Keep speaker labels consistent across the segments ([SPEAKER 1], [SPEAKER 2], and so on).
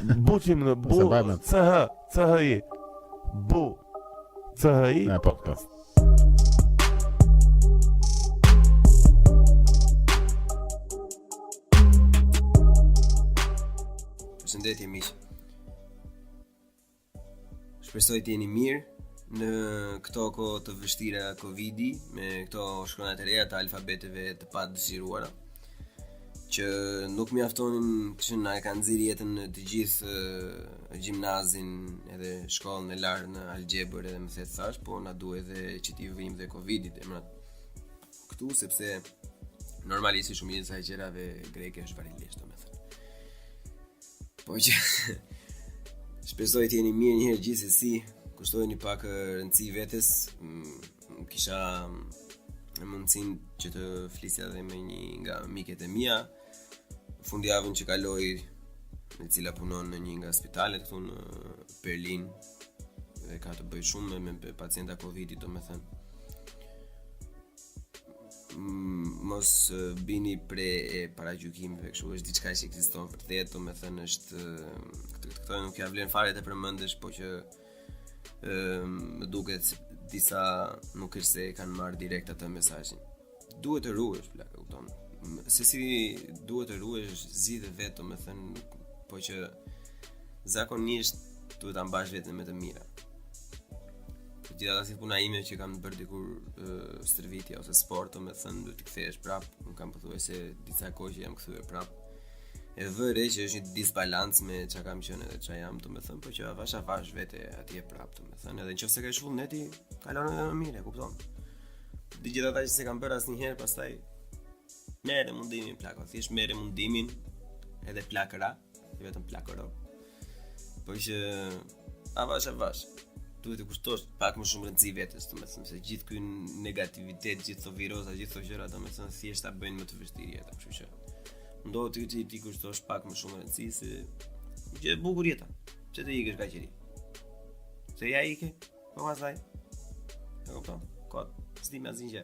[SPEAKER 1] Buçim në Bu
[SPEAKER 2] Se mbajmë.
[SPEAKER 1] C H C H I. Bu C H I.
[SPEAKER 2] Ne, po, po.
[SPEAKER 3] Përshëndetje miq. Shpresoj të jeni mirë në këto kohë të vështira Covidi me këto shkronjat e reja të alfabeteve të padëshiruara që nuk mjaftonin që na e kanë nxirë jetën në të gjithë gjimnazin edhe shkollën e lartë në algjebër edhe më the thash, po na duhet edhe që t'i vijmë dhe Covidit emrat këtu sepse normalisht shumica e gjërave greke është varilisht, domethënë. Po që shpresoj të jeni mirë një herë gjithsesi, kushtojini pak rëndësi vetes. Mm, kisha mm, mundësinë që të flisja edhe me një nga miket e mia. Fundjavën që kaloi, e cila punon në një nga spitalet këtu në Berlin dhe ka të bëjë shumë me, me pacienta Covid-i, domethënë. Mos bini pre e paragjykimeve, kështu është diçka që ekziston vërtet, domethënë është këtë këtë nuk ja vlen fare të përmendësh, po që ë më duket disa nuk është se e kanë marrë direkt atë mesazhin. Duhet të ruhesh, plak, e kupton. Se si duhet të ruhesh zgjidhe vetë, domethënë nuk po që zakonisht duhet ta mbash veten me të mira. Të gjitha ata si puna ime që kam bërë dikur uh, stërvitje ose sport, domethënë duhet të kthehesh prap, unë kam pothuajse disa kohë që jam kthyer prap. E vë re që është një disbalancë me çka kam qenë edhe çka jam, domethënë, po që avash avash vete atje prap, domethënë, edhe nëse ke vullneti, kalon edhe më mirë, e kupton. Të gjithë ata që s'e kanë bërë asnjëherë, pastaj merre mundimin plako, thjesht merre mundimin edhe plakëra. Jo vetëm plakëro. Po që avash avash duhet të kushtosh pak më shumë rëndësi vetes, domethënë se gjithë ky negativitet, gjithë këto virosa, gjithë këto gjëra, domethënë thjesht ta bëjnë më të vështirë jetën, kështu që mundohu ti ti t'i kushtosh pak më shumë rëndësi se gjë e bukur jeta. Pse të ikësh kaq i ri? Se ja ike, po pastaj. E kupton? Kot, s'di më asnjë gjë.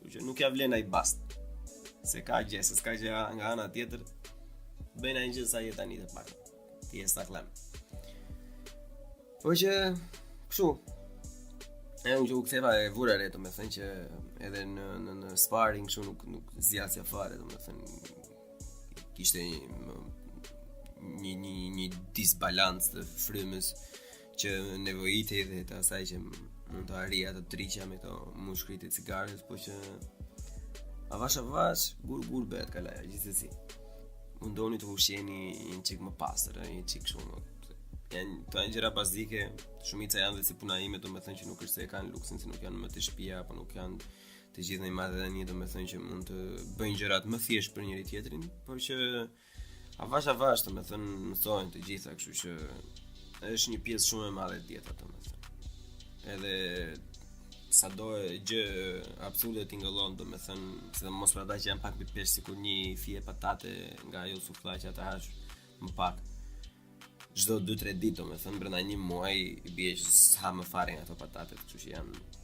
[SPEAKER 3] Kështu që nuk ja vlen ai bast. Se ka gjë, se s'ka gjë nga ana tjetër. Bëjnë ai gjë sa je tani të pak. Ti je sa klem. Po që kështu. E unë që u ktheva e vura re, domethënë që edhe në në në sparring kështu nuk nuk zgjasja fare, domethënë kishte një një një një disbalancë të frymës që nevojitej dhe të asaj që mund të arrija të triqja me këto mushkëritë e cigares, po që avash avash, gur gur bëhet kalaja, gjithsesi. Mundoni të ushqeni një çik më pastër, një çik shumë. Janë këto janë gjëra bazike, shumica janë dhe si puna ime, domethënë që nuk është se e kanë luksin, se nuk janë më te shtëpia apo nuk janë të gjithë në një marrëdhënie, domethënë që mund të bëjnë gjërat më thjesht për njëri tjetrin, por që Avash avash, domethënë, mësohen të gjitha, kështu që është një pjesë shumë e madhe e dieta, domethënë. Edhe sado e gjë absurde tingëllon, domethënë, sidomos për ata që janë pak mbi peshë sikur një fije patate nga ajo sufllaqja të hash më pak. Çdo 2-3 ditë, domethënë, brenda një muaji i bie që s'ha më fare nga ato patatet, kështu që janë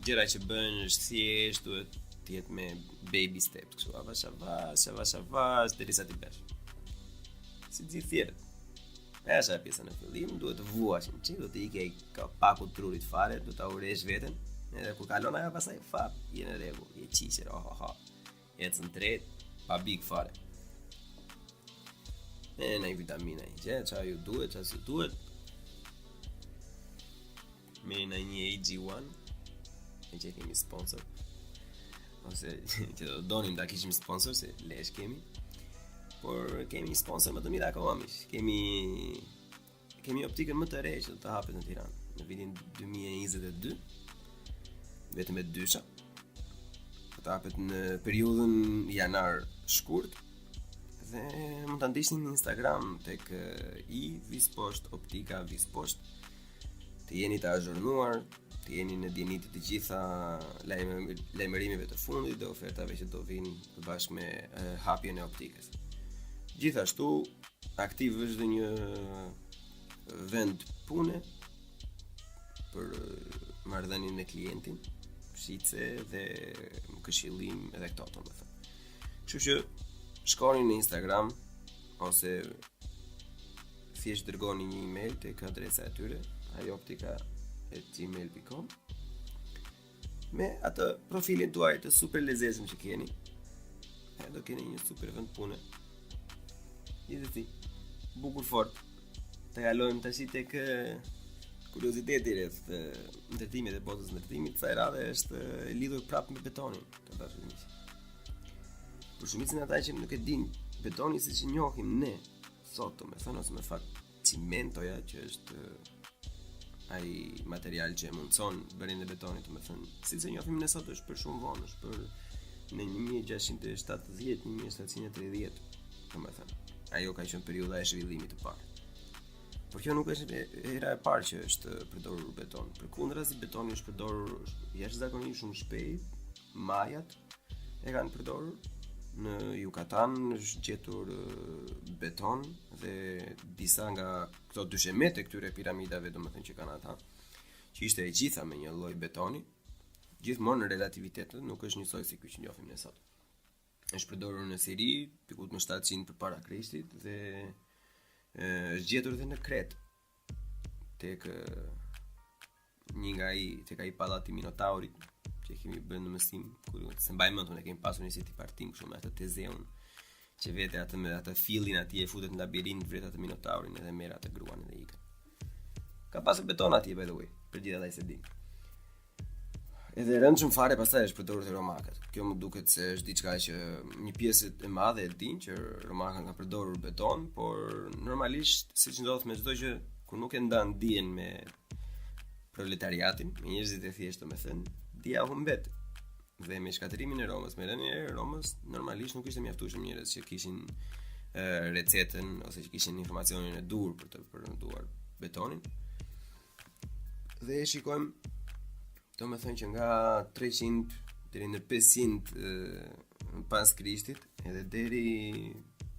[SPEAKER 3] gjëra që bëhen është thjesht duhet të jetë me baby steps, kështu avash avash, avash avash derisa t'i bësh. Si të gjithë tjerët. E është ajo pjesa në fillim, duhet të vuash një çik, do të ikë ai kapaku trurit fare, do ta urresh veten, edhe kur kalon ajo pastaj fap, je në rregull, je qiqër, oh, oh, oh. Ecën drejt, pa big fare. E në vitamina një gjë, ça ju duhet, ça s'ju duhet. Me në një AG1, e që kemi sponsor. Ose që do donim ta kishim sponsor, se lesh kemi. Por kemi një sponsor më të mirë akoma, miq. Kemi Kemi optikën më të re që do të hapet në Tiranë në vitin 2022. Vetëm e dysha. Do të hapet në periudhën janar shkurt dhe mund ta ndiqni në Instagram tek i vizë poshtë optika vizë poshtë të jeni të azhurnuar, të jeni në dijeni të të gjitha lajmërimeve të fundit dhe ofertave që do vinë bashkë me hapjen e optikës. Gjithashtu, aktiv është dhe një vend pune për marrëdhënien me klientin, shitse dhe këshillim edhe këto, domethënë. Kështu që shkoni në Instagram. ose thjesht dërgoni një email tek adresa e tyre ioptika@gmail.com me atë profilin tuaj të super lezetshëm që keni. E do keni një super vend pune. Gjithsesi, bukur fort. Të kalojmë tash tek kurioziteti rreth ndërtimit dhe botës ndërtimit, kësaj radhe është e lidhur prapë me betonin, të dashur miq. Për shumicën e ata që nuk e dinë, betoni siç e njohim ne sot, domethënë ose në fakt çimentoja që është ai material që e mundëson bërjen e betonit, domethënë, siç e njohim ne sot është bërë shumë vonë, është bërë në 1670, 1730, domethënë. Ajo ka qenë periudha e zhvillimit të parë. Por kjo nuk është hera e parë që është përdorur beton. Përkundrazi betoni është përdorur jashtëzakonisht shumë shpejt. Majat e kanë përdorur në Yucatan është gjetur beton dhe disa nga këto dyshemet e këtyre piramidave, domethënë që kanë ata, që ishte e gjitha me një lloj betoni, gjithmonë në relativitet, nuk është njësoj si ky që njohim ne sot. Është përdorur në Siri, diku në 700 përpara Krishtit dhe është gjetur edhe në Kretë tek një nga ai tek ai pallati i Minotaurit që e kemi bërë në mësim kur s'e mbaj mend unë e kemi pasur një si tip artim kështu me atë Tezeun që vete atë me atë fillin atje e futet në labirint vret atë Minotaurin edhe merr atë gruan edhe ikën. Ka pasur beton atje by the way, për gjithë ata që s'e dinë. Edhe rëndshëm fare pastaj është përdorur te romakët. Kjo më duket se është diçka që një pjesë e madhe e din që romakët kanë përdorur beton, por normalisht siç ndodh me çdo gjë kur nuk e ndan dijen me proletariatin, me njerëzit e thjeshtë, domethënë, dija humbet. Dhe me shkatërrimin e Romës, me rënien e Romës, normalisht nuk ishte mjaftueshëm njerëz që kishin e, recetën ose që kishin informacionin e duhur për të prodhuar betonin. Dhe e shikojmë, domethënë që nga 300 deri në 500 e, pas Krishtit, edhe deri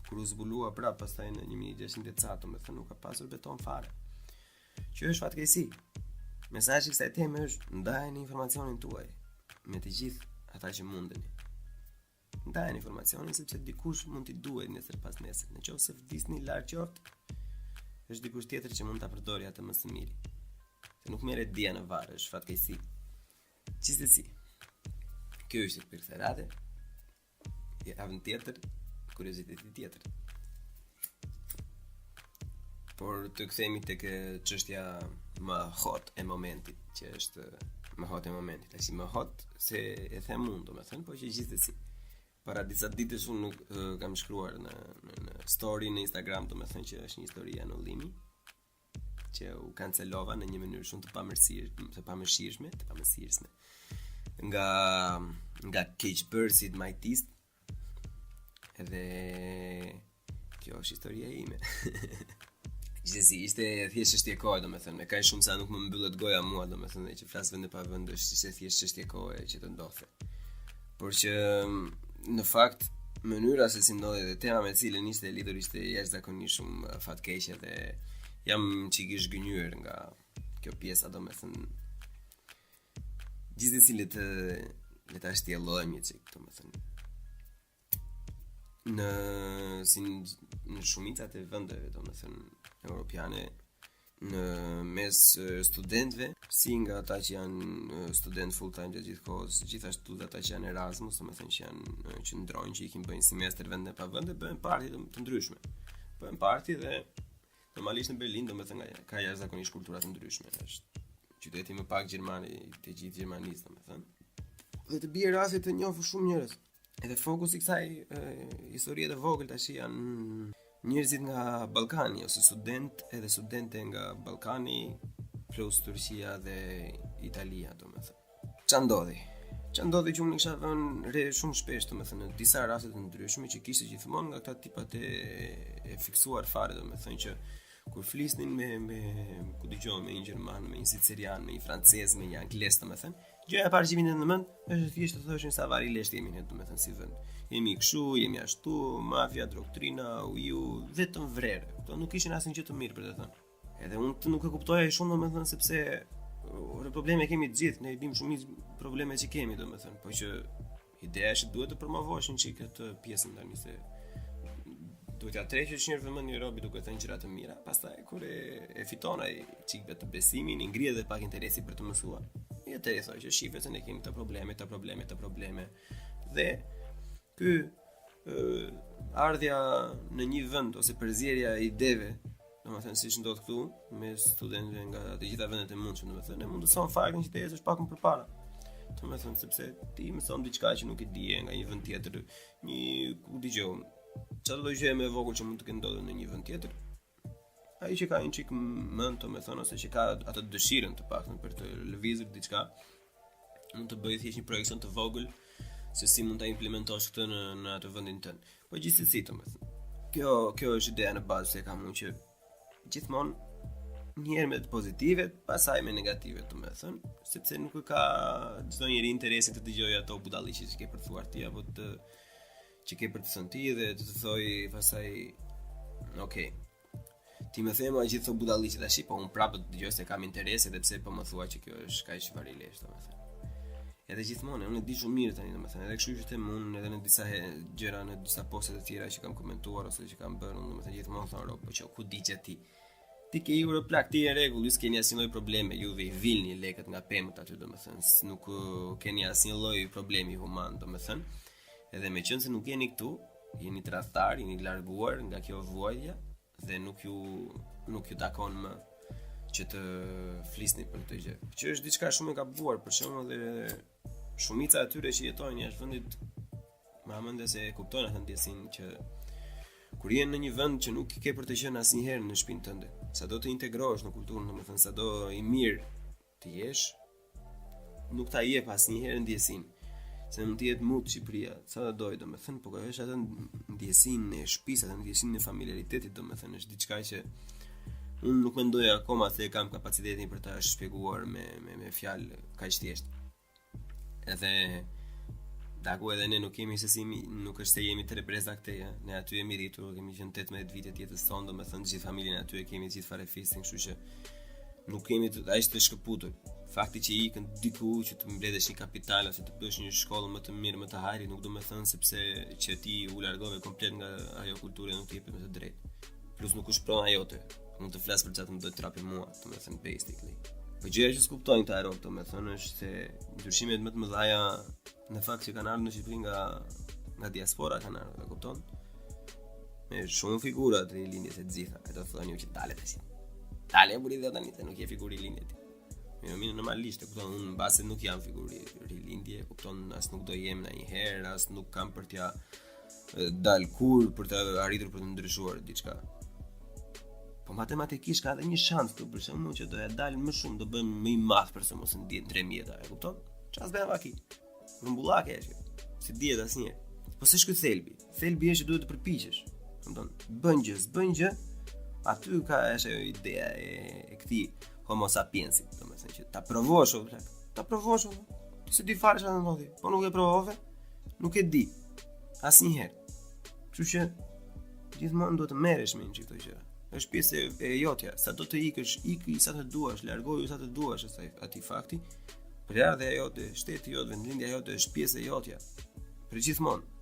[SPEAKER 3] kur u zbulua prapë pastaj në 1600 e ca, domethënë nuk ka pasur beton fare. Që është fatkeqësi. Mesazhi i kësaj teme është ndajeni informacionin tuaj me të gjithë ata që mundeni. Ndajeni informacionin sepse dikush mund t'i duhet nesër pas nesër. Në qoftë se vdisni larg qoftë, është dikush tjetër që mund ta përdorë atë më së miri. Se nuk merret dija në varr, është fatkeqësi. Gjithsesi. Kjo ishte për këtë radhë. Javën tjetër, kurioziteti tjetër. Por të kthehemi tek çështja më hot e momentit, që është më hot e momentit. Tash më hot se e them unë, domethënë, po që gjithsesi. Para disa ditësh unë nuk kam shkruar në në, në story në Instagram, domethënë që është një histori anullimi që u cancelova në një mënyrë shumë të pamërsir, të pamëshirshme, të pamëshirshme nga nga keqbërësit majtist. Edhe kjo është historia ime. Gjithsesi, ishte thjesht çështje kohe, domethënë, me kaq shumë sa nuk më mbyllet goja mua, domethënë, që flas vend e pa vend, është ishte thjesht çështje kohe që të ndodhte. Por që në fakt mënyra se si ndodhi dhe tema me të cilën ishte e lidhur ishte jashtëzakonisht shumë eh, fatkeqe dhe jam çik i zhgënjyer nga kjo pjesa, domethënë gjithsesi le të le ta shtjellojmë një çik, domethënë në si në, në shumicat e vendeve, domethënë europiane, në mes studentëve, si nga ata që janë student full time gjatë gjithë kohës, gjithashtu dhe ata që janë Erasmus, domethënë që janë që ndrojnë që ikin bëjnë semestër vende pa vende, bëhen parti të, të ndryshme. Bëhen parti dhe normalisht në Berlin, domethënë ka jashtëzakonisht kultura të ndryshme, është qyteti më pak gjerman i të gjithë Gjermanisë, domethënë. Dhe të bie rasti të njohësh shumë njerëz. Edhe fokusi i kësaj historie të vogël tash janë njerëzit nga Ballkani ose student edhe studente nga Ballkani plus Turqia dhe Italia, domethënë. Ça ndodhi? Ça ndodhi që unë kisha vënë re shumë shpesh, domethënë, në disa raste të ndryshme që kishte gjithmonë nga këta tipat e, e fiksuar fare, domethënë që kur flisnin me me ku dëgjon me një gjerman, me një sicilian, me një francez, me një anglez, domethënë, Gjëja e parë që vinte në mend është thjesht të thoshin sa varilesh jemi ne, domethënë si vend. Jemi kështu, jemi ashtu, mafia, drogtrina, uju, vetëm vrer. Këto nuk ishin asnjë gjë të mirë për të thënë. Edhe unë të nuk e kuptoja shumë domethënë sepse ore probleme kemi të gjithë, ne i dimë shumë probleme që kemi domethënë, po që ideja është që duhet të promovosh një çik këtë pjesën tani se Duhet t'ia tërheqësh një vëmendjen robit duke thënë gjëra të mira, pastaj kur e, e fiton ai çik vetëbesimin, i ngrihet edhe pak interesi për të mësuar. I të i thoj që shife se ne kemi këto probleme, këto probleme, këto probleme. Dhe ky ë ardhja në një vend ose përzierja e ideve, domethënë siç ndodh këtu me studentëve nga të gjitha vendet e mundshme, domethënë e mundëson faktin që të ecësh pak më përpara. Domethënë sepse ti mëson diçka që nuk e dije nga një vend tjetër, një ku dëgjoj, çfarë lloj gjëje më e vogël që mund të ketë ndodhur në një vend tjetër. Ai që ka një çik mend, domethënë ose që ka atë dëshirën të paktën për të lëvizur diçka, mund të bëjë thjesht një projeksion të vogël se si mund ta implementosh këtë në në atë vendin tënd. Po gjithsesi, domethënë. Kjo kjo është ideja në bazë se kam unë që gjithmonë një herë me të pozitivet, pastaj me negativet, domethënë, sepse nuk e ka çdo njeri interesi të dëgjojë ato budalliqe që ke për të thuar ti apo të që ke për të thënë ti dhe të të thoj pastaj ok. Ti më the mua gjithë këto budalliqe tash, po unë prapë të dëgjoj se kam interes edhe pse po më thua që kjo është kaq varilesh, domethënë. Edhe gjithmonë, unë e di shumë mirë tani, domethënë, edhe kështu që them unë edhe në disa he, gjëra në disa poste të tjera që kam komentuar ose që kam bërë, unë domethënë gjithmonë thonë rob, po që ku di që ti. Ti ke ikur plak, ti je në rregull, ju s'keni asnjë lloj probleme, ju i vilni lekët nga pemët aty, domethënë, nuk keni asnjë lloj problemi human, domethënë. Edhe meqenëse nuk jeni këtu, jeni tradhtar, jeni larguar nga kjo vuajtja dhe nuk ju nuk ju takon më që të flisni për këtë gjë. Që është diçka shumë e gabuar, për shembull dhe shumica e atyre që jetojnë jashtë vendit, ma mendja se e kuptojnë atë ndjesinë që kur je në një vend që nuk ke për të qenë asnjëherë në shtëpinë tënde, sado të integrohesh në kulturën, domethënë sado i mirë të jesh, nuk ta jep asnjëherë ndjesinë se mund të jetë mut Shqipëria, sa të doj, domethënë, po ajo është atë ndjesinë e shtëpisë, atë ndjesinë e familjaritetit, domethënë, është diçka që unë nuk mendoj akoma se e kam kapacitetin për ta shpjeguar me me me fjalë kaq thjesht. Edhe Daku edhe ne nuk jemi se si nuk është se jemi tre breza këtej, ë. Ne aty jemi rritur, kemi qenë 18 vite të jetës sonë, domethënë gjithë familjen aty e kemi gjithë farefisin, kështu që nuk jemi të aq të shkëputur. Fakti që ikën diku që të mbledhësh një kapital ose të bësh një shkollë më të mirë, më të hajrit, nuk do të thënë sepse që ti u largove komplet nga ajo kulturë nuk të jepet me të drejtë. Plus nuk është prona jote. Mund të flas për çfarë të më dojë trapi mua, domethënë basically. Po gjëja që s'kuptojnë këta robt, domethënë është se ndryshimet më të mëdha në fakt që kanë ardhur në Shqipëri nga nga diaspora kanë ardhur, e kupton? Me shumë figura të rilindjes e të gjitha, e do të thonë ju që dale tash. Dale burri dhe tani se nuk je figurë rilindje ti. Mirë, mirë, normalisht, e kupton, unë mbase nuk jam figurë rilindje, e kupton, as nuk do jem ndonjëherë, as nuk kam për t'ia dal kurrë për të arritur për të ndryshuar diçka. Po matematikisht ka edhe një shans këtu për shembull që do ja dal më shumë, do bëhem më i madh për shembull se në 3 jeta, e kupton? Çfarë s'bën vaki? Rrumbullake është kjo. S'i dihet asnjëherë. Po s'është ky thelbi. Thelbi është që duhet të përpiqesh. Kupton? Bën gjë, s'bën gjë. Aty ka është ajo ideja e, e këtij homo sapiensit, domethënë që ta provosh o plak. Ta provosh o. Ti s'e di fare çfarë do ndodhi. Po nuk e provove, nuk e di. Asnjëherë. Kështu që gjithmonë duhet të merresh me një këto gjëra. Është pjesë e, e jotja, sado të ikësh, iki sa të duash, largohu sa të duash asaj atij fakti. Prejardhja jote, shteti jot, vendlindja jote është pjesë e jotja. Për gjithmonë.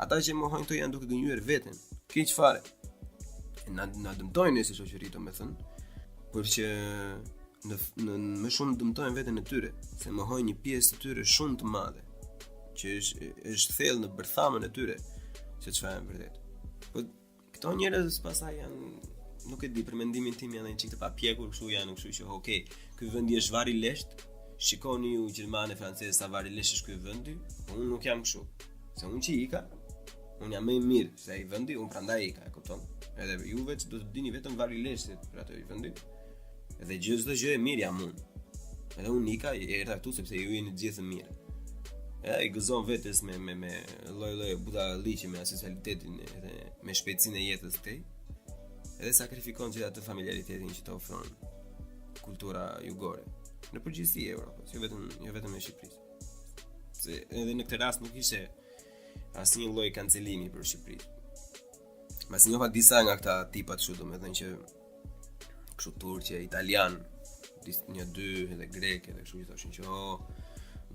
[SPEAKER 3] Ata që mohojnë këto janë duke gënjyer veten. Keq fare. Na na dëmtojnë ne si shoqëri, domethënë, por që në, në më shumë dëmtojnë veten e tyre, se mohojnë një pjesë të tyre shumë të madhe, që është është thellë në bërthamën e tyre, se çfarë janë vërtet. Po këto njerëz pastaj janë nuk e di për mendimin tim janë një çik të papjekur, kështu janë, kështu që ok, ky vendi është vari lesht. Shikoni ju gjermanë, francezë sa vari lesht është ky vendi, po unë nuk jam kështu. Se unë që ika, unë jam më i mirë se ai vendi, unë prandaj ika, e kupton? Edhe juve që do të dini vetëm vari lesht për atë vendi. Edhe gjë çdo gjë e mirë jam unë. Edhe unë ika, erdha këtu sepse ju jeni të gjithë të mirë. Edhe i gëzon vetes me me me lloj-lloj budalliqe me asocialitetin edhe me shpejtësinë e jetës këtej. Edhe sakrifikon gjithë atë familjaritetin që të ofron kultura jugore. Në përgjithësi e Evropës, jo vetëm jo vetëm e Shqipërisë. Se edhe në këtë rast nuk ishte asnjë lloj kancelimi për Shqipërinë. Masi njoha disa nga këta tipat kështu, domethënë që kështu turq e italian, dis, një dy edhe grek edhe kështu që thoshin që oh,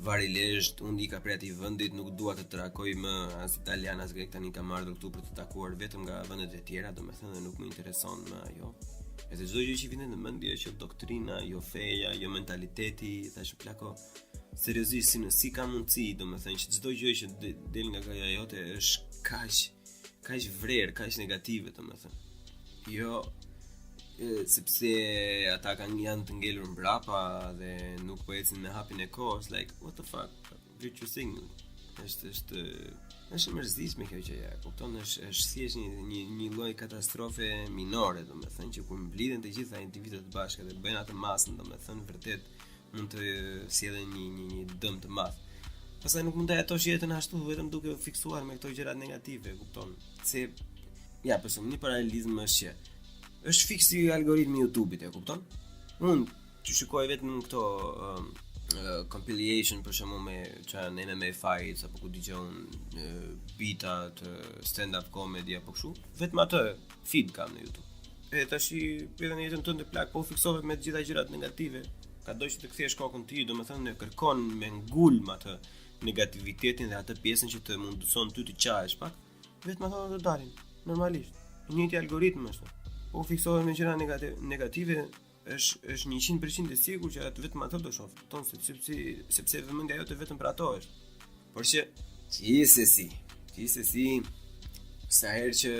[SPEAKER 3] Vari Lezht, unë ika prej atij vendit, nuk dua të takoj më as italian as grek, tani kam ardhur këtu për të takuar vetëm nga vendet e tjera, domethënë dhe nuk më intereson më ajo. Edhe çdo gjë që vjen në mendje është jo doktrina, jo feja, jo mentaliteti, thashë plako. Seriozisht si në si ka mundësi, domethënë që çdo gjë që del nga goja jote është kaq kaq vrer, kaq negative, domethënë. Jo, e, sepse ata kanë janë të ngelur mbrapa dhe nuk po ecin me hapin e kohës, like what the fuck, virtue signal. Është është është e mërzitshme kjo gjëja, e kupton, është është thjesht një një një lloj katastrofe minore, domethënë që kur mblidhen të gjitha individët bashkë dhe bëjnë atë masën, domethënë vërtet mund të sjellin një një një dëm të madh. Pastaj nuk mund ta jetosh jetën ashtu vetëm duke u fiksuar me këto gjërat negative, kupton? Se ja, për shembull, një paralelizëm është që është fiks si algoritmi i YouTube-it, e kupton? Unë që shikoj vetëm këto um, uh, compilation për shembull me që janë MMA fights apo ku dëgjon uh, bita të stand up comedy apo kështu, vetëm atë feed kam në YouTube. E tashi edhe në jetën tënde plak, po u fiksove me të gjitha gjërat negative. Ka do që të kthesh kokën ti, domethënë kërkon me ngulm atë negativitetin dhe atë pjesën që të mundëson ty të qahesh pak, vetëm ato do të dalin, normalisht. I njëjti algoritëm është. Po u fiksove me gjëra negative, negative është është 100% e sigurt që atë vetëm ato do shoh. Kupton se sepse sepse vëmendja jote vetëm për ato është. Por që gjithsesi, gjithsesi sa herë që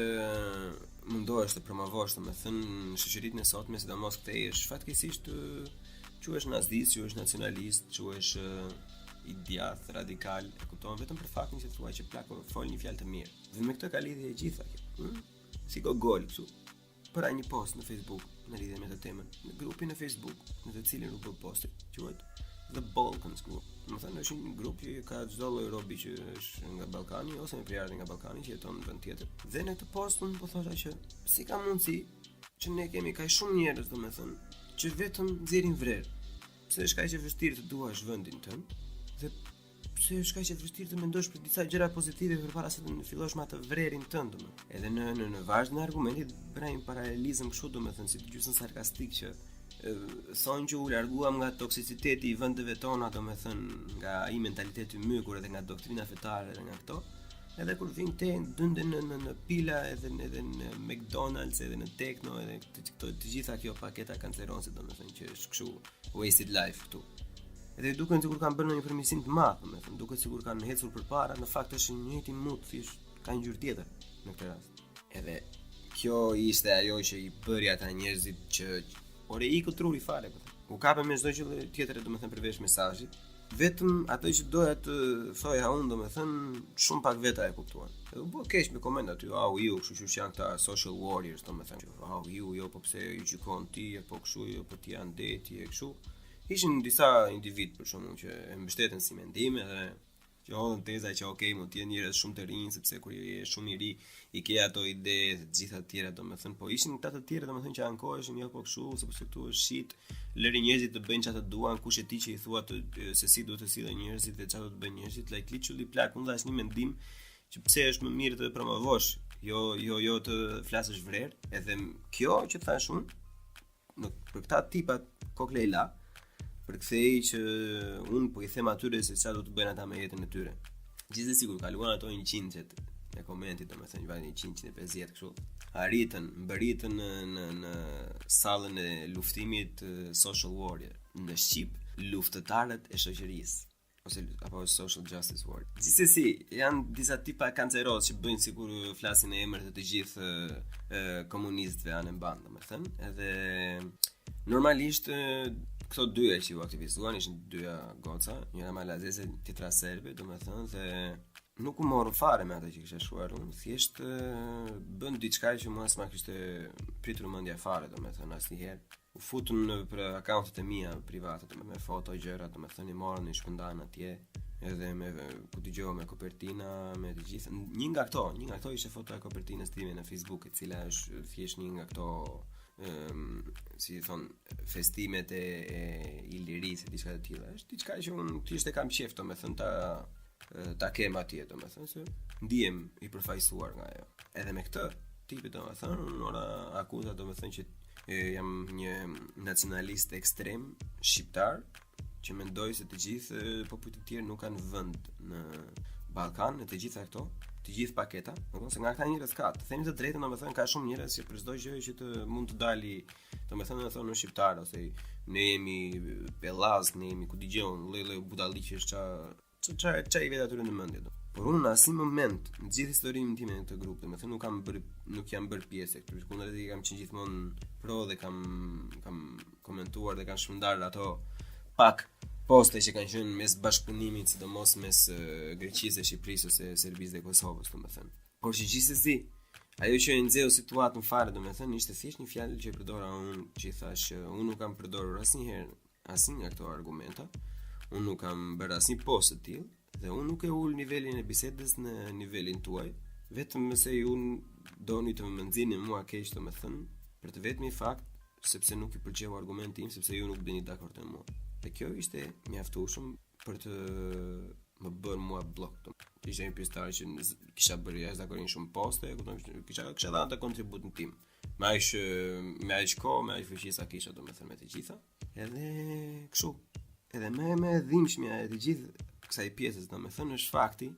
[SPEAKER 3] mundohesh të promovosh, domethënë në shoqërinë e sotme, sidomos këtej, është fatkeqësisht quhesh nazist, quhesh nacionalist, quhesh i djathtë radikal, e kupton vetëm për faktin që thua që plako fol një fjalë të mirë. Dhe me këtë ka lidhje e gjitha kjo. Hm? Si gogol kështu. Bëra një post në Facebook në lidhje me këtë temën. Në grupin e Facebook, në të cilin u bë posti, quhet The Balkans Group. Domethënë është një grup që ka çdo lloj robi që është nga Ballkani ose me prejardhje nga Ballkani që jeton në vend tjetër. Dhe në këtë post unë po thosha që si ka mundësi që ne kemi kaq shumë njerëz, domethënë, që vetëm nxjerrin vrer. Pse është kaq e vështirë të duash vendin tënd? Dhe pse është kaq e vështirë të mendosh për disa gjëra pozitive përpara se të fillosh me atë vrerin tënd, domethënë. Edhe në në në vazhdën e argumentit bëra një paralelizëm kështu, domethënë si gjysmë sarkastik që thonë që u larguam nga toksiciteti i vendeve tona, domethënë nga ai mentaliteti i mykur edhe nga doktrina fetare edhe nga këto. Edhe kur vijnë te dynden në në në pila edhe në edhe në McDonald's edhe në Tekno edhe të, këto të gjitha kjo paketa kanceroze domethënë që është kështu wasted life këtu. Edhe duken sikur kanë bërë një përmirësim të madh, domethënë duket sikur kanë ecur përpara, në fakt është i njëjti mut, thjesht ka një ngjyrë tjetër në këtë rast. Edhe kjo ishte ajo që i bëri ata njerëzit që ore iku truri fare po. U kapën me çdo gjë tjetër, domethënë përveç mesazhit. Vetëm atë që doja të thoja unë, domethënë shumë pak veta e kuptuan. Edhe u bë keq me koment aty, au ju, kështu që janë këta social warriors, domethënë, au ju, jo, po pse ju gjykon ti, po kështu, jo, po ti janë deti, e kështu. Ishin disa individ për shembull që e mbështetën si mendim edhe që hodhën teza që ok, mund të jenë njerëz shumë të rinj sepse kur je shumë i ri i ke ato ide të gjitha të tjera, domethënë, po ishin këta të tjerë domethënë që ankoheshin jo po kështu, sepse këtu është shit, lëri njerëzit të bëjnë çfarë të duan, kush je ti që i thua të, se si duhet të sillen njerëzit dhe çfarë do të bëjnë njerëzit, like literally plak, unë dhash një mendim që pse është më mirë të promovosh, jo jo jo të flasësh vrer, edhe kjo që thash unë, në për këta tipat koklejla, përkthej që unë po i them atyre se çfarë do të bëjnë ata me jetën e tyre. Gjithsesi kur kaluan ato 100 e komentit, domethënë vajnë 100 150 kështu. Arritën, mbërritën në në në sallën e luftimit social warrior në shqip, luftëtarët e shoqërisë ose apo social justice warrior. Gjithsesi, janë disa tipa kanceroz që bëjnë sikur flasin në emër të të gjithë e, komunistëve anembanë, domethënë, edhe normalisht e, këto dyja që u aktivizuan ishin dyja goca, njëra malazeze, tjetra serbe, domethënë dhe nuk u morën fare me atë që kisha shkruar unë, thjesht bën diçka që mua s'ma kishte pritur mendja fare, domethënë asnjëherë. U futën në për akauntet e mia private, do me foto gjëra, domethënë i morën i shpërndan atje, edhe me ku dëgjova me kopertina, me të gjithë. Një nga këto, një nga këto ishte foto e kopertinës time në Facebook, e cila është thjesht një nga këto ëm si i thon festimet e, e Ilirisë e diçka të tilla. Është diçka që unë thjesht e kam qejf, domethënë ta ta kem atje, domethënë se ndihem i përfaqësuar nga ajo. Edhe me këtë tipi domethënë, unë mora akuza domethënë që e, jam një nacionalist ekstrem shqiptar. që mendoj se të gjithë popujt e tjerë nuk kanë vend në Ballkan, në të gjitha këto, të gjithë paketa, do të se nga këta njerëz ka, të themi të drejtën, domethënë ka shumë njerëz që për çdo gjë që të mund të dali, domethënë do thonë shqiptar ose ne jemi pellaz, ne jemi ku di unë, lloj lloj budalliqesh ça ça ça ça i vet atyre në mendje do. Por unë në asnjë moment në gjithë historinë time në këtë grup, domethënë nuk kam bërë nuk jam bërë pjesë e këtyre, përkundrazi kam qenë gjithmonë pro dhe kam kam komentuar dhe kam shpërndarë ato pak poste që kanë qenë mes bashkëpunimit, sidomos mes Greqisë dhe Shqipërisë ose Serbisë dhe Kosovës, domethënë. Por që gjithsesi, ajo që e nxeu situatën fare, domethënë, ishte thjesht një fjalë që e përdora unë, që i thashë që unë nuk kam përdorur asnjëherë asnjë nga këto argumenta, unë nuk kam bërë asnjë post të tillë dhe unë nuk e ul nivelin e bisedës në nivelin tuaj, vetëm nëse ju doni të më nxini mua keq, domethënë, për të vetmin fakt sepse nuk ju pëlqeu argumenti im, sepse ju nuk bini dakord me mua. Dhe kjo ishte mjaftueshëm për të më bërë mua bllok. Do. Ishte një pjesëtar që kisha bërë jashtëzakonisht shumë poste, e kupton, kisha kisha dhënë atë kontributin tim. Me aq me aq kohë, me aq fuqi sa kisha, domethënë me të gjitha. Edhe kështu. Edhe më më e dhimbshmja e të gjithë kësaj pjesës, domethënë është fakti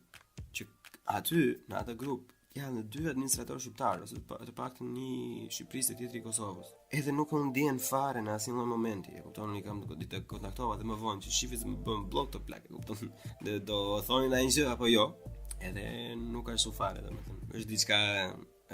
[SPEAKER 3] që aty në atë grup janë dy administratorë shqiptarë ose të paktën një i Shqipërisë dhe tjetri i Kosovës. Edhe nuk u ndien fare në asnjë lloj momenti, e kupton, unë i kam ditë kontaktova dhe më vonë që shifi se më bën bllok të plak, e kupton. Dhe do thoni ndonjë gjë apo jo? Edhe nuk ashtu fare, domethënë. Është diçka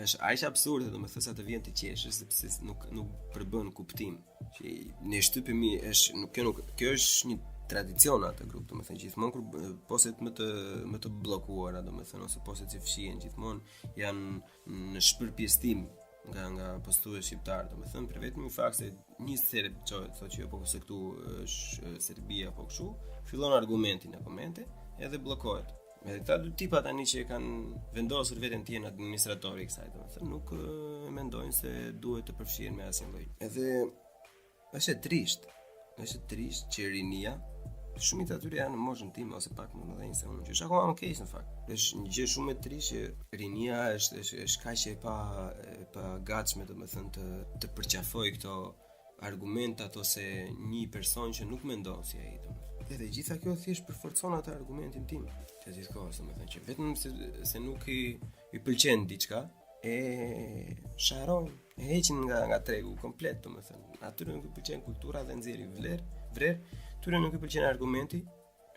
[SPEAKER 3] është aq absurde, domethënë sa të vjen të qeshësh sepse nuk nuk përbën kuptim. Që ne shtypemi është nuk kjo nuk kjo është një tradicion atë grup, domethënë gjithmonë kur postet më të më të bllokuara, domethënë ose postet që fshihen gjithmonë janë në shpërpjesëtim nga nga postues shqiptar, domethënë për vetëm një fakt se një serb çohet thotë që jo po se këtu është Serbia apo kështu, fillon argumenti në komente edhe bllokohet. Edhe këta dy tipa tani që e kanë vendosur veten të jenë administratori i kësaj, domethënë nuk mendojnë se duhet të përfshihen me asnjë lloj. Edhe është e trishtë, është e trishtë që rinia, shumica e tyre janë në moshën time ose pak më mëdhenj se unë, që është akoma më keq në fakt. Është një gjë shumë e trishtë që rinia është është është kaq e pa e pa gatshme domethënë të të përqafojë këto argumentat ose një person që nuk mendon si ai domethënë. Edhe gjitha kjo thjesht përforcon atë argumentin tim të gjithë kohës, domethënë që vetëm se, se nuk i i pëlqen diçka, e sharron, e heqin nga nga tregu komplet, domethënë. Atyre nuk i pëlqen kultura dhe nxjerrin vlerë, vrer, atyre nuk i pëlqen argumenti,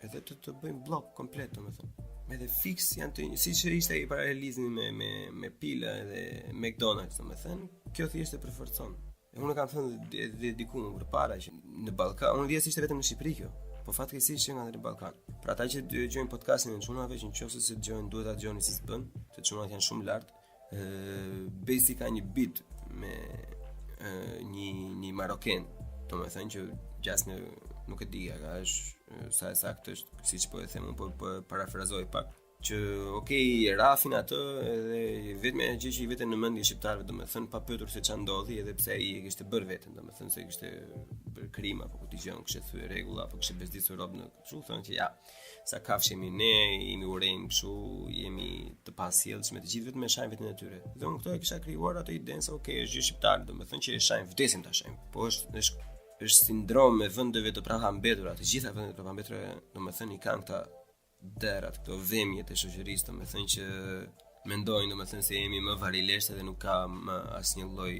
[SPEAKER 3] edhe të të bëjnë bllok komplet, domethënë. Edhe fiks janë të siç ishte ai paralelizmi me me me pila edhe McDonald's, domethënë, kjo thjesht e përforcon. E unë kam thënë edhe diku më përpara që në Ballkan, unë dija se ishte vetëm në Shqipëri kjo, po fatkeqësisht që nga në Ballkan. Për ata që dëgjojnë podcastin e çunave, që nëse s'e dëgjojnë, duhet ta dëgjoni si s'bën, se çunat janë shumë lart. Ë Besi ka një bit me ë një një maroken, domethënë që gjasme nuk e di a ka është sa e saktë është, siç po e them unë po, po e parafrazoj pak që ok e rrafin atë edhe vetëm ajo gjë që i vete në mendje shqiptarëve domethënë pa pyetur se ç'a ndodhi edhe pse ai e kishte bërë veten domethënë se kishte bërë krim apo ku di unë kishte thyer rregulla apo kishte bezdisur rob në kështu thonë që ja sa kafshë jemi ne, jemi urrejmë kështu, jemi të pasjellshëm, të gjithë vetëm e shajnë veten e tyre. Dhe unë këto e kisha krijuar atë idenë se ok, është gjë shqiptare, domethënë që e shajnë, vdesim ta shajmë. Po është është është sindromë e vendeve të prapambetura, të gjitha vendet e prapambetura, domethënë i kanë këta derrat, këto vemjet e shoqërisë, domethënë që mendojnë domethënë se jemi më varileshtë dhe nuk ka më asnjë lloj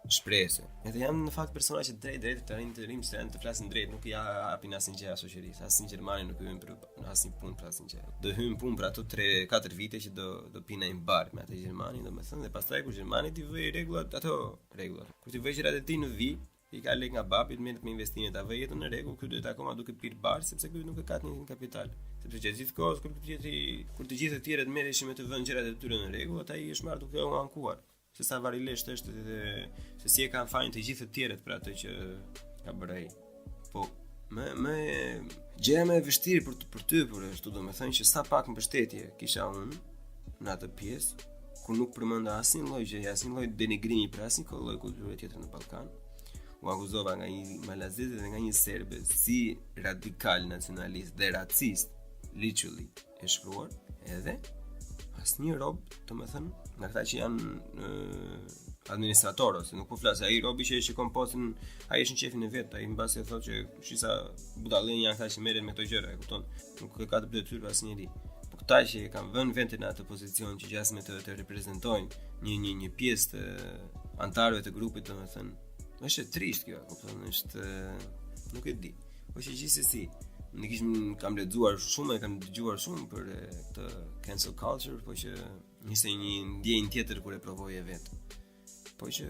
[SPEAKER 3] shprese. Edhe janë në fakt persona që drejt drejt të rinj të rinj që janë të flasin drejt, nuk ia hapin asnjë gjë shoqërisë, asnjë gjermani nuk hyn për asnjë punë për asnjë gjë. Do hyn punë për ato 3-4 vite që do do pinë një bar me atë gjermanin, domethënë dhe pastaj kur gjermani t'i vëjë rregullat, ato rregullat. Kur t'i vëjë gjërat e tij në vijë, i ka lek nga babi, të merret me investime ta vëjë jetën në rregull, ky do të akoma duke pirë bar sepse ky nuk e ka të njëjtin kapital. Sepse gjatë gjithë kohës kur të gjithë kur të gjithë të tjerët merreshin me të vënë gjërat e tyre në rregull, ata i është marrë duke u ankuar se sa varilesht është dhe se si e kanë fajin të gjithë të tjerët për atë që ka bërë ai. Po më më gjëja më e vështirë për të përtypur është domethënë që sa pak mbështetje kisha unë në atë pjesë ku nuk përmenda asnjë lloj gjëje, asnjë lloj denigrimi për asnjë lloj kulture tjetër në Ballkan. U akuzova nga një malazez dhe nga një serbe si radikal nacionalist dhe racist, literally e shkruar, edhe asnjë rob, domethënë, nga këta që janë në. administrator ose nuk po flas ai robi që e shikon postin, ai është në qejfin e vet, ai mbase thotë që shi sa budallenj janë këta që merren me këto gjëra, e kupton? Nuk e ka të detyrë asnjeri. Po këta që e kanë vënë veten në atë pozicion që gjasme të të reprezentojnë një një një pjesë të anëtarëve të grupit, domethënë, është e trishtë kjo, kupton? Është nuk e di. Po që gjithsesi, ne kishim kam lexuar shumë e kam dëgjuar shumë për këtë cancel culture, po që ishte një ndjenjë tjetër kur e provoje vetë. Po që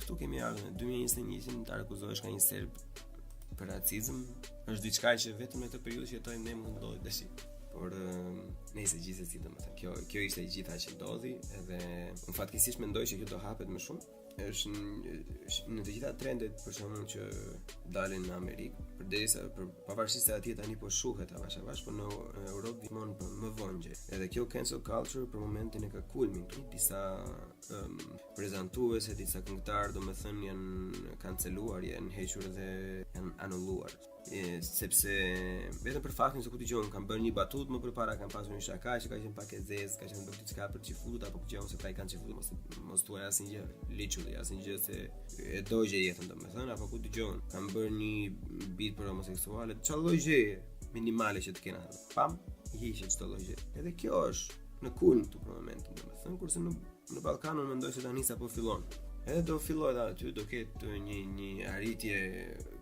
[SPEAKER 3] këtu kemi ardhur në 2021-shin të akuzohesh nga një serb për racizëm, është diçka që vetëm në këtë periudhë që jetojmë ne mund të ndodhi tash. Por nëse gjithsesi domethënë, kjo kjo ishte e gjitha që ndodhi edhe unë fatkeqësisht mendoj që kjo do hapet më shumë. Është në, në të gjitha trendet për shembull që dalin në Amerikë, përderisa për pavarësisht se atje tani po shuhet avash avash, po në Europë gjithmonë po më vonë gjë. Edhe kjo cancel culture për momentin e ka kulmin këtu. Disa um, prezantues e disa këngëtarë, domethënë janë kanceluar, janë hequr dhe janë anulluar. E, sepse vetëm për faktin se ku dëgjon kanë bërë një batutë më përpara kanë pasur një shaka që ka qenë pak e zezë, ka qenë bërë diçka për çifutët apo gjë ose pra i kanë çifutët mos mos thuaj asnjë gjë, literally asnjë gjë se e dogje jetën domethënë apo ku dëgjon kanë bërë një beat për homoseksualët, çfarë lloj gjëje minimale që të kenë atë. Pam, i hiqet çdo lloj gjë. Edhe kjo është në kulm këtu për momentin, domethënë, kurse në në Ballkan unë mendoj se tani sapo fillon. Edhe do fillojë edhe aty, do ketë një një arritje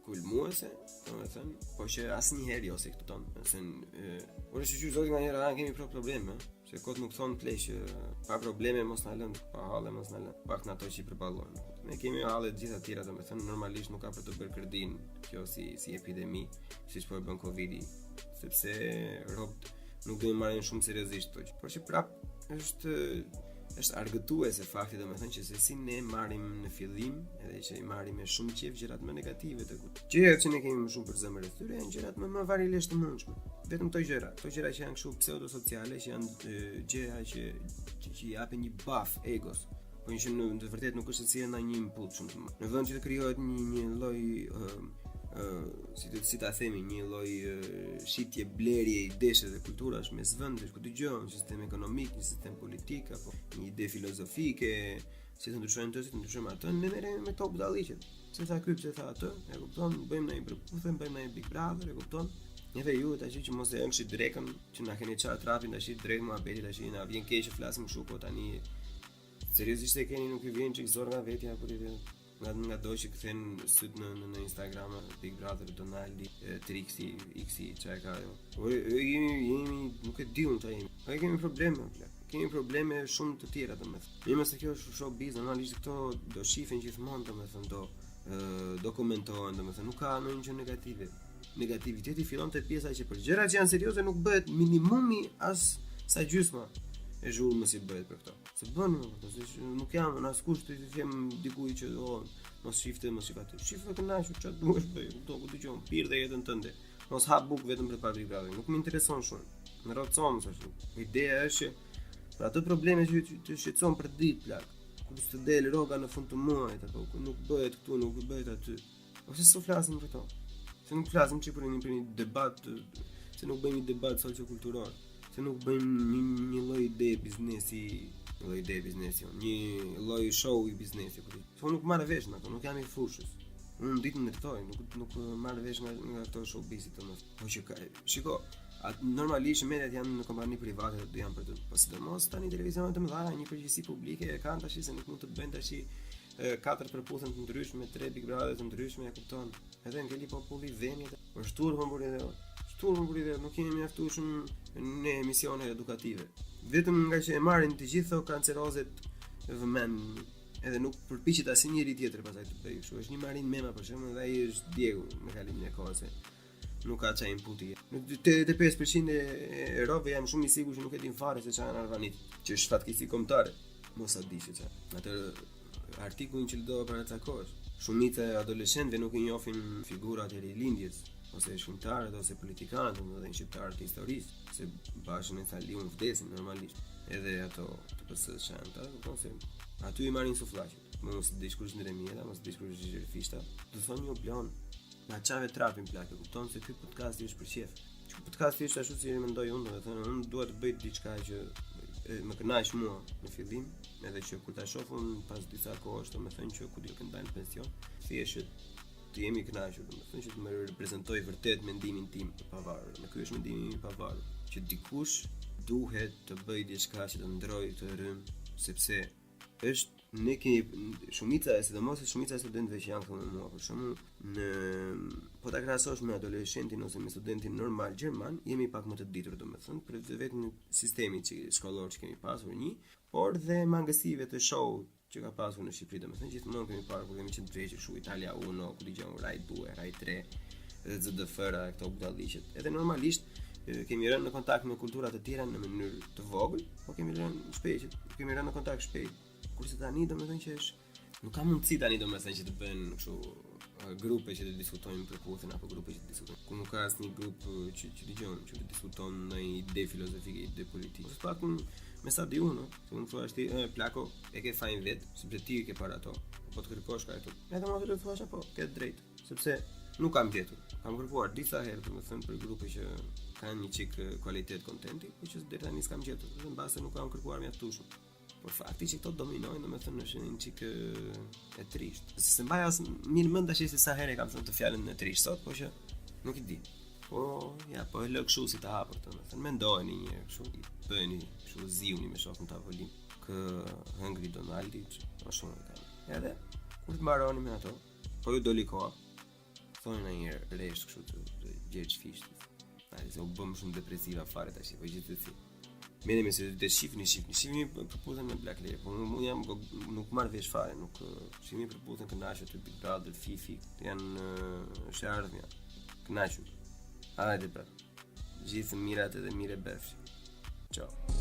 [SPEAKER 3] kulmuese, domethënë, po që asnjëherë jo si këtu tonë, domethënë, ore shyqyr zotit nganjëherë na kemi pro probleme, se kot nuk thonë pleq që pa probleme mos na lën, pa halle mos na lën, pak në ato që i përballojmë. Ne kemi halle të gjitha tjera, domethënë, normalisht nuk ka për të bërë kërdinë kjo si si epidemi, siç po e bën Covidi, sepse robt nuk do i marrin shumë seriozisht këto gjë. Por që prap është është argëtuese fakti domethënë që se si ne marrim në fillim edhe që i marrim me shumë qejf gjërat më negative të kujt. Gjërat që ne kemi më shumë për zemër e tyre janë gjërat më më varilesh të mundshme. Vetëm këto gjëra, këto gjëra që janë kështu pseudo-sociale, që janë gjëra që që, që i japin një buff egos. Po një që në të vërtetë nuk është se sjell ndonjë input shumë të madh. Në vend që të krijohet një një lloj ë ë si të si ta themi një lloj shitje blerje idesh dhe kulturash mes vendesh ku dëgjon një sistem ekonomik, një sistem politik apo një ide filozofike, si të ndryshojmë këtë, si të ndryshojmë atë, ne merremi me këto budalliqet. Pse tha ky, pse tha atë, e kupton, bëjmë ndonjë përputhen, bëjmë ndonjë Big Brother, e kupton? Edhe ju tash që mos e hëngshi drekën, që na keni çarë trapin tash drejt muhabetit tash na vjen keq që flasim kështu, po tani seriozisht e keni nuk ju vjen çik zor nga vetja apo ti nga nga do që kthen syt në në, në Instagram Big Brother Donaldi Trixi Xi çka ka ajo. Po jemi jemi nuk e di unë çfarë jemi. Po kemi probleme plak. Kemi probleme shumë të tjera domethënë. Mirë se kjo është showbiz, normalisht këto do shifen gjithmonë domethënë do do komentohen domethënë nuk ka ndonjë gjë negative. Negativiteti fillon te pjesa që për gjëra që janë serioze nuk bëhet minimumi as sa gjysma e zhurmës që bëhet për këto. Se bën më për këto, se nuk jam unë askush të them dikujt që o mos shif këtë, mos shif atë. Shif e kënaqur çfarë duhesh bëj, kupton, ku dëgjon, pir dhe jetën tënde. Mos ha bukë vetëm për Big Brother, nuk më intereson shumë. Më rrocon ashtu. Ideja është që për ato probleme që të shqetëson për ditë plak, kur s'të del rroga në fund të muajit apo kur nuk bëhet këtu, nuk bëhet aty. Ose s'u flasim për to. Se nuk flasim çik për një për një debat, se nuk bëjmë një debat sociokulturor, se nuk bëjmë një një lloj ide biznesi, një lloj ide biznesi, një lloj show i biznesi, po Se unë nuk marr vesh nga ato, nuk jam i fushës. Unë di të ndërtoj, nuk nuk marr vesh nga nga këto showbizit domethënë. Po që ka, shiko, at, normalisht mediat janë në kompani private dhe janë për të, po sidomos tani televizionet të mëdha, një përgjegjësi publike e kanë tash se nuk mund të bëjnë tash katër përputhen të ndryshme, tre Big Brother të ndryshme, e kupton? Edhe ngeli populli vemi, po shtur po mburi dhe shtur po mburi dhe nuk kemi mjaftueshëm në emisione edukative. Vetëm nga që e marrin të gjithë kancerozet vëmend edhe nuk përpiqet asnjë njeri tjetër pastaj të bëjë kështu. Është një Marin Mema për shembull dhe ai është djegur me kalimin e kohës. Nuk ka çfarë inputi. Në 85% e robëve jam shumë i sigurt që nuk e din fare se çfarë janë arvanit, që është fatkeqësi kombëtare. Mos ta dish se çfarë. Atë artikullin që lexova para ca kohësh. Shumica e adoleshentëve nuk i njohin figurat e rilindjes ose shkrimtarët ose politikanët, domethënë shqiptarët të historisë, se Bashën e Saliun vdesin normalisht. Edhe ato të PS janë ata, kupton se aty i marrin sufllaqet. Mos dish kush Ndre Mjeda, mos dish kush Gjergj Fishta. Do thonë jo blon. Na çave trapin plak, e kupton se ky podcast është për qejf. Ky podcast është ashtu si e mendoj unë, domethënë unë dua të bëj diçka që më kënaq mua në fillim, edhe që kur ta shoh unë pas disa kohësh, domethënë që kur do të dal në pension, thjesht që të jem i kënaqur, domethënë që të më reprezentoj vërtet mendimin tim të pavarur. Në ky është mendimi im i pavarur, që dikush duhet të bëjë diçka që të ndrojë këtë rrymë, sepse është ne kemi shumica e sidomos shumica e studentëve që janë këtu me mua për shembull në po ta krahasosh me adoleshentin ose me studentin normal gjerman jemi pak më të ditur domethënë për të vetëm sistemi që shkollor që kemi pasur një por dhe mangësive të show që ka pasur në Shqipëri domethënë gjithmonë kemi parë kur kemi qenë të vegjël kështu Italia 1 ku dëgjon Rai 2 Rai 3 dhe ZDF-ra këto budalliqet edhe normalisht kemi rënë në kontakt me kultura të tjera në mënyrë të vogël, po kemi rënë shpejt, kemi rënë në kontakt shpejt. Kurse tani domethënë që është nuk ka mundësi tani domethënë që të bëhen kështu grupe që të diskutojnë përputhen apo grupe që të diskutojnë. Ku nuk ka asnjë grup që që dëgjon, që të diskuton ndonjë ide filozofike, ide politike. Ose paktën me sa di unë, se unë thua ti, e plako, e ke fajin vet, sepse ti e ke parë ato. Po të kërkosh ka ato. Edhe më të thuash apo, ke të drejtë. Sepse nuk kam gjetur. Kam kërkuar disa herë, domethënë për grupe që kanë një çik kualitet kontenti, por që deri tani s'kam gjetur, dhe mbase nuk kam kërkuar mjaftueshëm. Por fakti që këto dominojnë, domethënë është një çik e trishtë. Se s'e mbaj as mirë mend tash se sa herë e kam thënë të fjalën e trishtë sot, por që nuk i di. Po, ja, po e lë kështu si të hapur, domethënë mendojeni një herë kështu, bëjeni kështu zihuni me shokun në tavolinë. Kë hëngri Donaldi, më shumë e kam. Edhe kur të mbaroni me ato, Po ju doli koha. Thoni në një rresht kështu të, të Gjergj Fishtës. Ai se u bëm shumë depresiva fare tash, po gjithsesi. Merremi se të shihni, shihni, shihni përputhen me Black Label. Po unë jam nuk marr vesh fare, nuk shihni përputhen kënaqur të Big Brother, Fifi, janë është e ardhmja. Kënaqur. Hajde pra. Gjithë mirat edhe mire bëfsh. Ciao.